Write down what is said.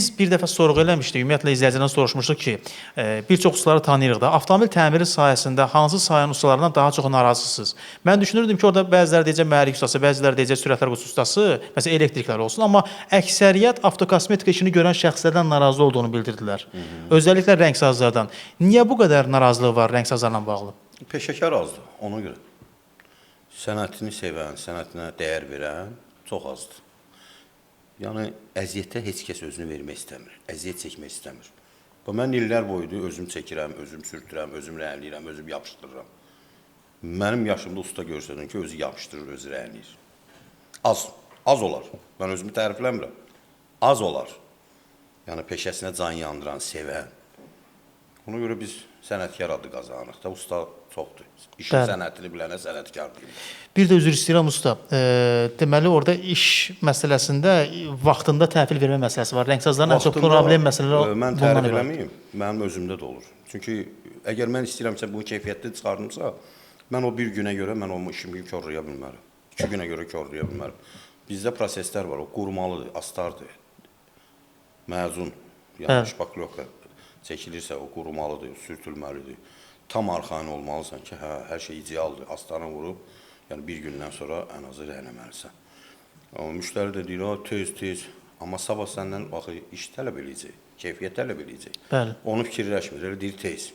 Biz bir dəfə sorğu eləmişdik, ümumiyyətlə izləyicilərdən soruşmuşduq ki, bir çox ustaları tanıyırıq da, avtomobil təmiri sahəsində hansı sahənin ustalarından daha çox narazısınız? Mən düşünürdüm ki, orada bəziləri deyəcək mühərrik ustası, bəziləri deyəcək sürətlər qutusu ustası, məsələn elektriklər olsun, amma əksəriyyət avtokosmetika işini görən şəxslərdən narazı olduğunu bildirdilər. Özəlliklə rəngsazlardan. Niyə bu qədər narazılıq var rəngsazlarla bağlı? Peşəkar azdır, ona görə. Sənətini sevən, sənətinə dəyər verən çox azdır. Yəni əziyyətə heç kəs özünü vermək istəmir, əziyyət çəkmək istəmir. Və mən illər boyudur özüm çəkirəm, özüm sürtürəm, özüm rəngləyirəm, özüm yapışdırıram. Mənim yaşımda usta görsənin ki, özü yapışdırır, özü rəngləyir. Az, az olar. Mən özümü tərifləmirəm. Az olar. Yəni peşəsinə can yandıran, sevən. Ona görə biz sənətkar adı qazanırıq da, usta çoxdur. İşin Bəli. sənətini bilənə sənətkar deyirlər. Bir də üzr istəyirəm usta. Deməli orada iş məsələsində vaxtında təhvil vermə məsələsi var. Rəngsazların ən çox Vaxtında, problem məsələləri mən bundan tərif ibarət. eləməyim, mənim özümdə də olur. Çünki əgər mən istəyirəmsə bunu keyfiyyətli çıxardımsa, mən o bir günə görə mən o işimi korlaya bilmərəm. 2 günə görə korlaya bilmərəm. Bizdə proseslər var, o qurumalıdır, astardır. Məzun, yəni Bəli. şpaklyoka çəkilirsə o qurumalıdır, sürtülməlidir. Tam arxayın olmalısan ki, hə, hər şey idealdır. Astarını vurub, yəni bir gündən sonra ən azı rənləməlisən. Amma müştəri də deyir, "A, tez, tez." Amma sabah səndən bax iş tələb eləyəcək, keyfiyyət tələb eləyəcək. Bəli. Onu fikirləşmir, elə deyir tez.